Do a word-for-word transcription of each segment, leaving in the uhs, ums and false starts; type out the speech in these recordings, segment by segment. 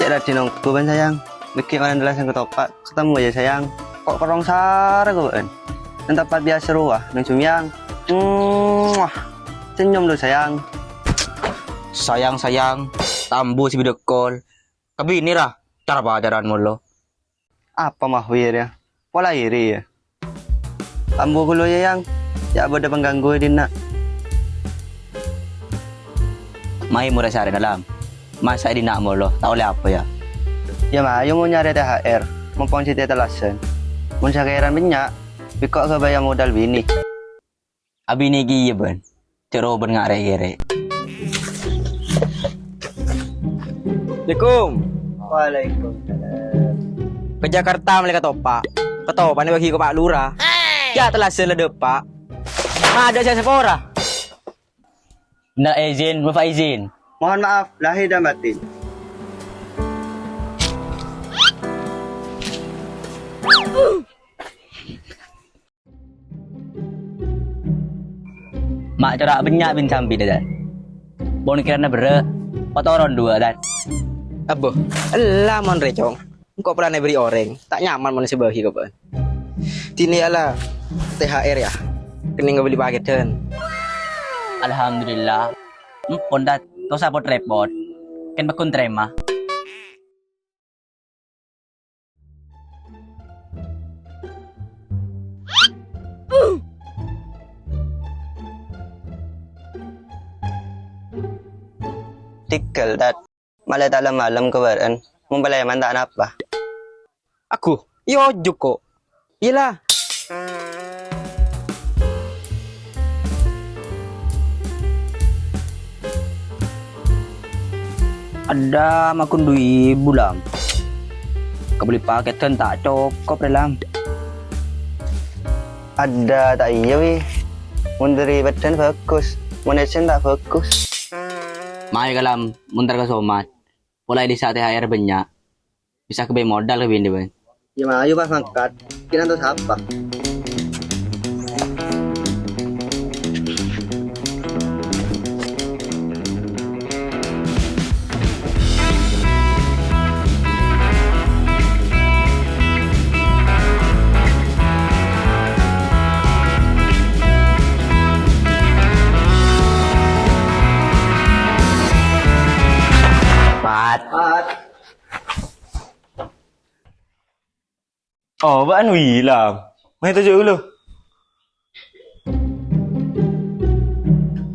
Dhâddhi nonggu bân sayang. Bâghi' malem tellasan ka Topa'. Katemmo yâ sayang. Ko' kerrong sara ko bân. Neng tempat biasa rowa, neng Jumyang. Muah. Senyum lu sayang. Sayang, sayang. Tambu sè video call. Ka binè ra. Cara-pacaran molo. Apa mah wir yâ? Pola iri yâ? Ambu ghâllu yâ, Yang. Jhâ' bâdâ pengganggu è dinna'. Mayu mora sarèna, Lam. Masa è dinna' molo, ta' ollè apa yâ? Yâ mayu mon nyarè T H R, mompong cè' tellasan. Mon sakèran bânnya', bi' ko' ghâbâyâ modal binè. Abinè kèya bân. Cè' robân nga' rè'-kèrè'. Assalamualaikum. Waalaikumsalam. Ka Jakarta mellè ka Topa'. Ka Topa' nè bâghi ka Pak Lurah. Yâ, tellasan la dâpa'. Adâ' sè sapora. Minal aizin, wal faizin. Mohon maaf lahir dan batin. Ma' cora' bânnya' bin sambi, Dâdân. Mon kèrana berrâ', patoron duwâ', Dâdân. Abbo, ella mon rè, Cong. Engko' polana èberri' orèng, ta' nyaman mon sè bâghi ko bân. Dinè yâ la T H R yâ, kennèng ngabelli pakèdhân. Alhamdulillah. Empon, Dâd, tosa pot-rèpot. Kèng pagghun tarèma. Tèghâl, Dâd. Malè ta' lem-malem ka bârâ'ân. Mon palèman ta' napa. Agu, iyâ ojuk ko'. Iyâ la. Adâ' makon du èbu, Lam. Kabelli pakèdhân ta' cokop rè, Lam. Adâ' ta' iyâ, Wi. Mon dâri bâdân bhâghus, mon èssèna ta' bhâghus. Mayu ka, Lam, montar ka Somad. Polana è dissa' T H R bânnya'. Bisa kabây modal ka binè bân. Yâ mayu pas mangkat. Kèng antos sapa? Pat. Pat. Oh, bâ'ân Wilam. Mè' toju' ghâllu.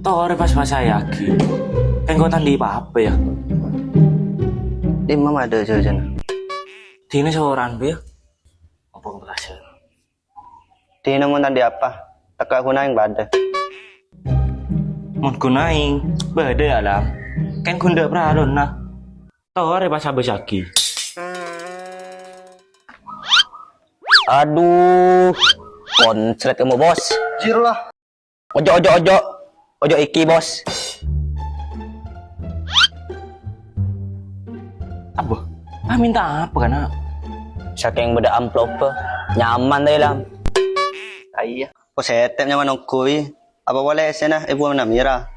Torè pas-pas saèyaghi. Engko' ta' andi' pa-apa, yâ. Dimma madâ jhâjhâna? Dinah soran, Bè, yâ. Apa ngerasa? Dinah mon ta' andi' apa, tekka ghun aèng padâ. Mon ghun aèng, bâdâ, yâ, Lam. Kèng ghun dâ' paralona. Torè pas abâsaghi. Adu, konslet kamu, Bos. Jir lah. Ojo, ojo, ojo. Ojo iki, Bos. Apa? Ah, minta apa, kana'? Sakèng bâdâ amplop, nyaman, dâ, Lam. Iyâ. Kok setep nyaman ongghu, wi. Apa polè èssèna Ibu Namira?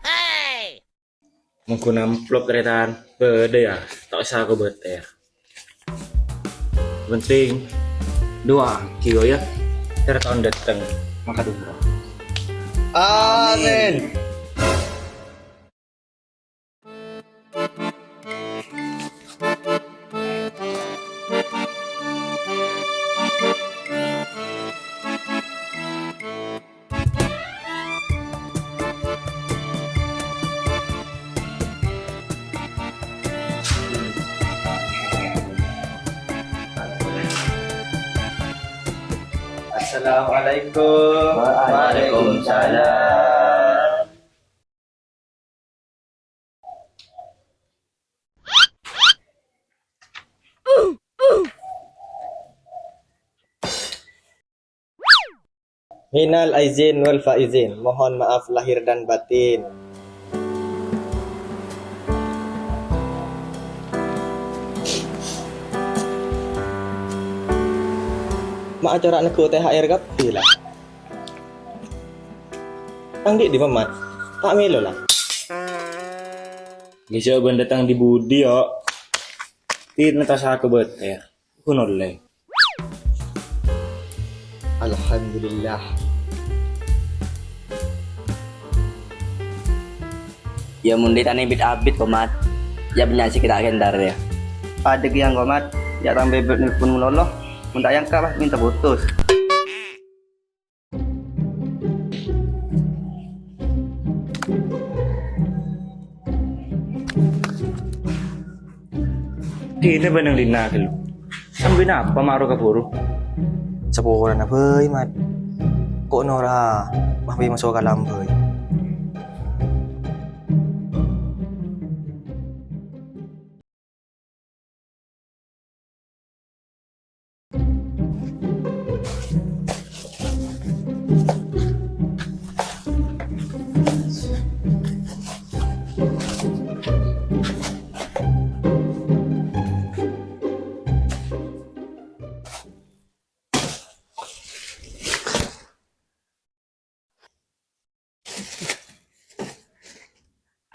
Mon ghun amplop, tarètan. Bâdâ, yâ. Ta' osa kobâtèr. Penting doa, Kio, yâ. Ter tahun dateng, maka dulu. Amin. Assalamualaikum. Waalaikumsalam. Minal aizin wal faizin, mohon maaf lahir dan batin. Ma' acara neggu' T H R kabbhi, la. Tang dhi' di Mamat? Ta' mèlo, la. Ghi' jhâ' bân dâteng di budi, yo. Dinna ta' sako bâtèr, ghun ollè. Alhamdulillah. Yâ, mon dhitana bit-abit, Komat. Yâ, bânnya' sè ta' kèntar, yâ. Padâ kèya, Komat. Yâ, tang bebet nelpon malolo. Mon ta' èangka', pas mènta putus. Dinna bân neng dinna' ghâllu. Sambi napa ma' rowa kabhuru? Saporana bhâi, Mat. Ko' nora, mah bi' maso' kalam bhâi.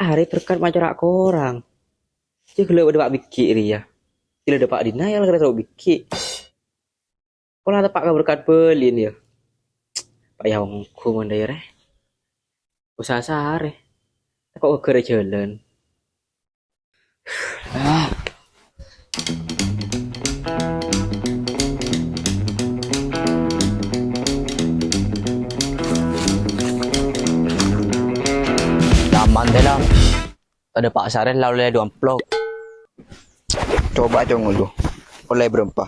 Arè berkat macora' korang. Jâ' ghellâ' bâdâ pa' bigghi' rèya. Ghi' la dâpa' dinna' yâ la kèra terro bigghi'. Pola teppa' ka berkat bâlin yâ. Pa' yâ ongghu mon dâ' iyâ rè. Usaha sarè. Tako' ghâgghâr è jhâlân. Lam, antè, Lam. Tadâ' pasarè la ollè du amplop. Coba, Cong, dulu. Ollè bârâmpa?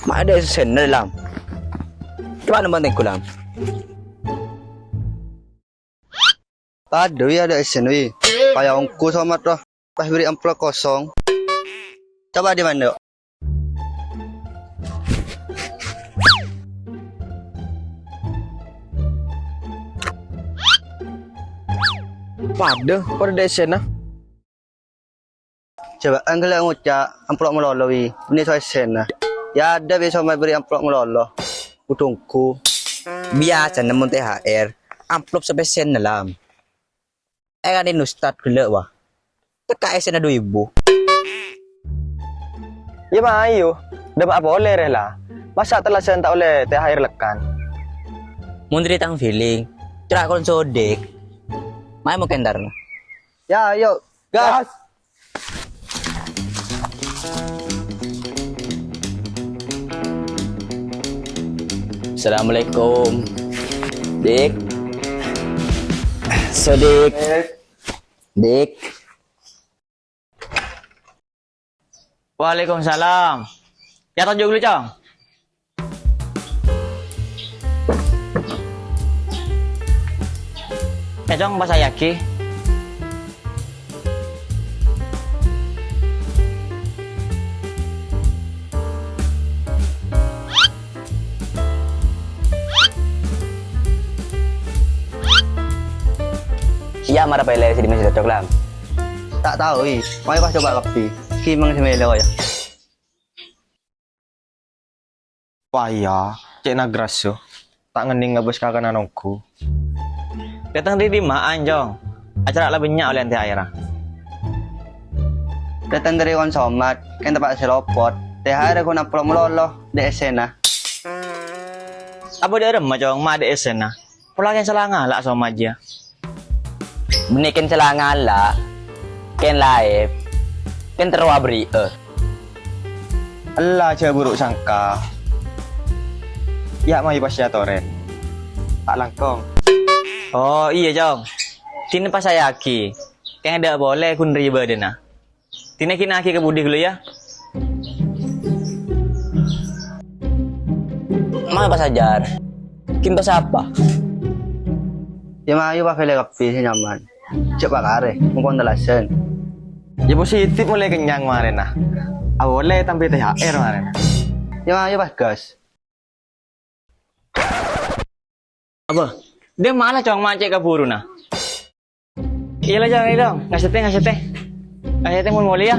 Ma' adâ' essèna, Lam. Coba nembang tèngghu, Lam. Padâ, wi, adâ' essèna, wi. Kaya ongghu somat, roh. Pas bâri' amplop kosong. Coba di mana? Padâ, padâ adâ' essèna. Coba, èngghâ la ngoca' amplop malolo, wi. Bânnè so essèna. Yâ, adâ' bi' somat bâri' amplop malolo. Kodhu ongghu. Biyasana mon T H R, amplop sapèssèna, Lam. Eh, kan ini Ustad ghellâ', wah. Tekka essèna du èbu. Yâ, mayu. Dâ' ma' polè rè, la. Masa' tellasan ta' ollè T H R lekkan? Mon dâri tang feeling, cera' kon sodik. Mayu mungkin tarna. Yâ, ayo. Gas. Assalamualaikum. Dik. Sodik. Dik. Waalaikumsalam. Yâ, tojjhu ghâllu, Cong. Yâ, Cong, pas ayaghi. Iyâ, mara pèlè sè dimma sè cocok, Lam. Ta' tao, wi. Mayu pas coba kabbhi. Ghi' mèng sè mèlè, yâ. Wah, iyâ, cè' nagrasso. Ta' ngennèng ngabâs kakanan ongghu. Dâteng dâri dimma, Cong? Acara la bânnya' ollèyan T H R-a. Dâteng dâri Konsomat, kèng teppa' sè lopot. T H R ghun amplop malolo, adâ' essèna. Apa dâ'remma, Cong, ma' adâ' essèna? Pola kèng sala ngala' Somat jiyâ. Bânnè kèng sala ngala', kèng live, kèng terro abâri'â. Ella, jhâ' buru sangka. Yâ, mayu pas yâ torè. Ta' langkong. Oh, iyâ, Cong. Dinna pas ayaghi. Kèng adâ' polè ghun rèya bâdâna. Dinna ghi' naghi ka budi ghâllu, yâ. Mayu pas ajhâr. Ghi' pas apa? Yâ, mayu pas pèlè kabbhi sè nyaman. Jhâ' pakarè, mongkon tellasan. Yâ, positif ollè kennyang marèna. Awolè tambâi T H R marèna. Yâ, mayu pas gas. Apa? Dâ' mala, Cong, ma' cè' kabhuruna. Iyâ la, Cong, iyâ, Cong. Ngasètè, ngasètè. Ngasètè mon molè, yâ.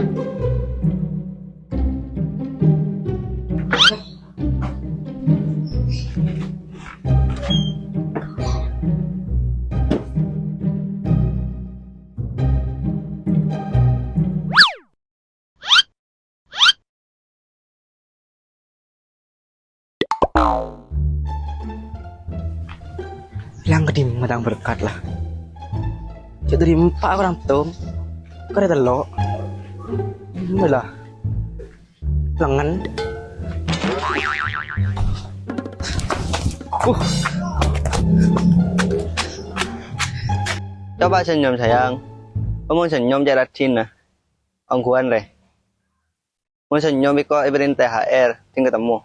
Èlang ka dimma tang berkat la? Jhâ' dâri empa' korang pètto, karè tello'. Dimma la? Lengen. Uh. Coba senyum, sayang. Omong senyum, cè' rajin, nah. Ongghuwân, rè. Mon senyum iko èbèrri'in T H R, sèng katemmo.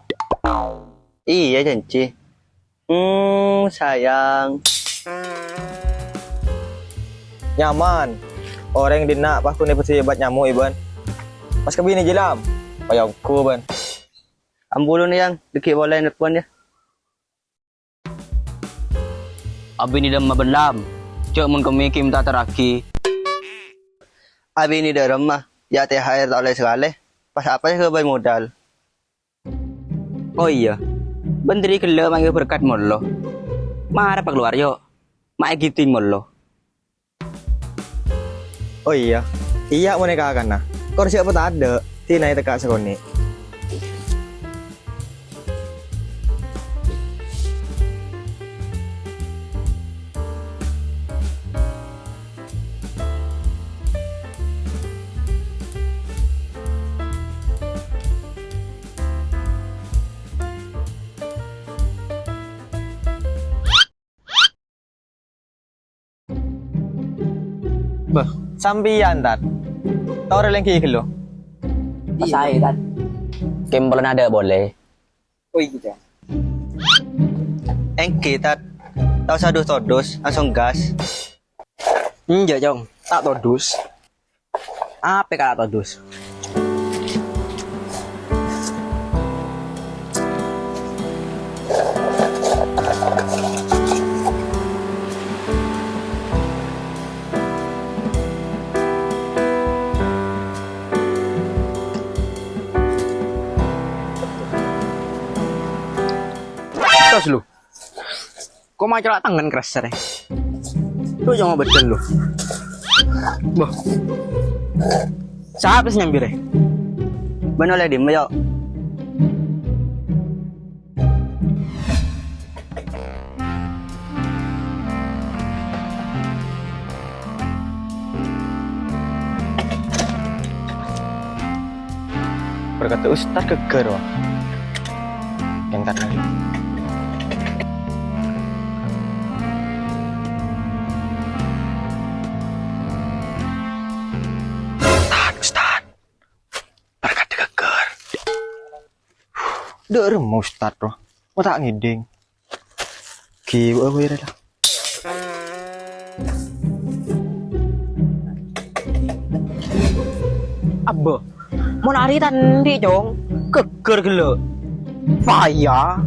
Iyâ, janji. Hmm, sayang. Nyaman. Orèng dinna' pas ghun èbhersi obat nyamuk, Iban. Pas ka binè jilam, payonggu, Ban. Ampon, Yang, dâgghi' polè nelpon, yâ. Abinè dâ' remma bân Lam, jhâ' mon kemmè ghi' mènta aterraghi. Abinè dâ' remma, yâ T H R ta' ollè sakalè, pas apa sè èghâbây modal? Oh iyâ, bân dâri ghellâ' ma' èberkat mollo. Mara pakalowar, yo', ma' èghiting mollo. Oh iyâ, iyâ mon è kakana. Kor jhâ' patadâ', dinah ètekka' sakonè'. Bâh, sampèyan, Tat. Torè lèngghi ghâllu. Pas aè, Tat. Kèng polana adâ' polè. Oh, iyâ, Cong. Èngghi, Tat. Ta' osa dus-todus, langsung gas. Enjâ', Cong. Ta' todus. Apè kala todus? Tos, lu. Ko' macala' tengngen krèsèrè. Lu nyongo bâdân lu. Bâh. Sapa sè nyambi rè? Bân ollè dimma, yo'? Berkat Ustad ghâgghâr, wah. Èntar lagi. Ustad, Ustad. Berkat ghâgghâr. Dâ' remma Ustad, wah. Mau ta' ngèdhing. Ghi, wa, wa, ira, ira. Abbâ, mon arè ta' andi', Cong. Ghâgghâr ghellâ'. Paya.